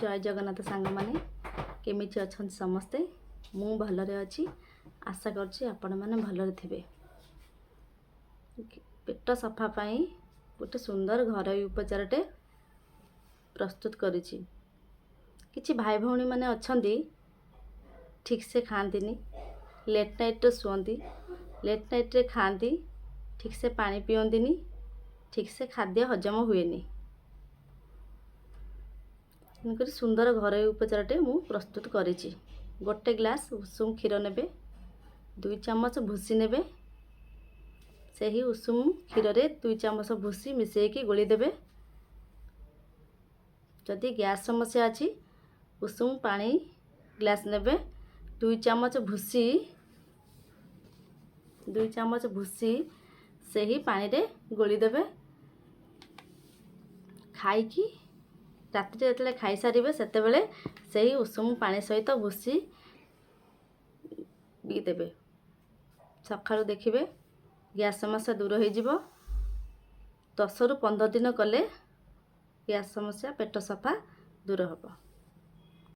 ଜୟ ଜଗନ୍ନାଥ ସାଙ୍ଗମାନେ। କେମିତି ଅଛନ୍ତି ସମସ୍ତେ? ମୁଁ ଭଲରେ ଅଛି। ଆଶା କରୁଛି ଆପଣମାନେ ଭଲରେ ଥିବେ। ପେଟ ସଫା ପାଇଁ ଗୋଟେ ସୁନ୍ଦର ଘରୋଇ ଉପଚାରଟେ ପ୍ରସ୍ତୁତ କରିଛି। କିଛି ଭାଇ ଭଉଣୀମାନେ ଅଛନ୍ତି, ଠିକ୍ସେ ଖାଆନ୍ତିନି, ଲେଟ୍ ନାଇଟ୍ରେ ଶୁଅନ୍ତି, ଲେଟ୍ ନାଇଟ୍ରେ ଖାଆନ୍ତି, ଠିକ୍ସେ ପାଣି ପିଅନ୍ତିନି, ଠିକ୍ସେ ଖାଦ୍ୟ ହଜମ ହୁଏନି। ତେଣୁକରି ସୁନ୍ଦର ଘରୋଇ ଉପଚାରଟେ ମୁଁ ପ୍ରସ୍ତୁତ କରିଛି। ଗୋଟେ ଗ୍ଲାସ୍ ଉଷୁମ କ୍ଷୀର ନେବେ, 2 ଚାମଚ ଭୁସି ନେବେ। ସେହି ଉଷୁମ କ୍ଷୀରରେ 2 ଚାମଚ ଭୁସି ମିଶାଇକି ଗୋଳି ଦେବେ। ଯଦି ଗ୍ୟାସ୍ ସମସ୍ୟା ଅଛି, ଉଷୁମ ପାଣି ଗ୍ଲାସ୍ ନେବେ, 2 ଚାମଚ ଭୁସି, 2 ଚାମଚ ଭୁସି ସେହି ପାଣିରେ ଗୋଳି ଦେବେ। ଖାଇକି ରାତିରେ ଯେତେବେଳେ ଖାଇସାରିବେ, ସେତେବେଳେ ସେହି ଉଷୁମ ପାଣି ସହିତ ଭୁସି ପିଇଦେବେ। ସକାଳୁ ଦେଖିବେ ଗ୍ୟାସ୍ ସମସ୍ୟା ଦୂର ହୋଇଯିବ। 10ରୁ 15 ଦିନ କଲେ ଗ୍ୟାସ୍ ସମସ୍ୟା, ପେଟ ସଫା ଦୂର ହେବ।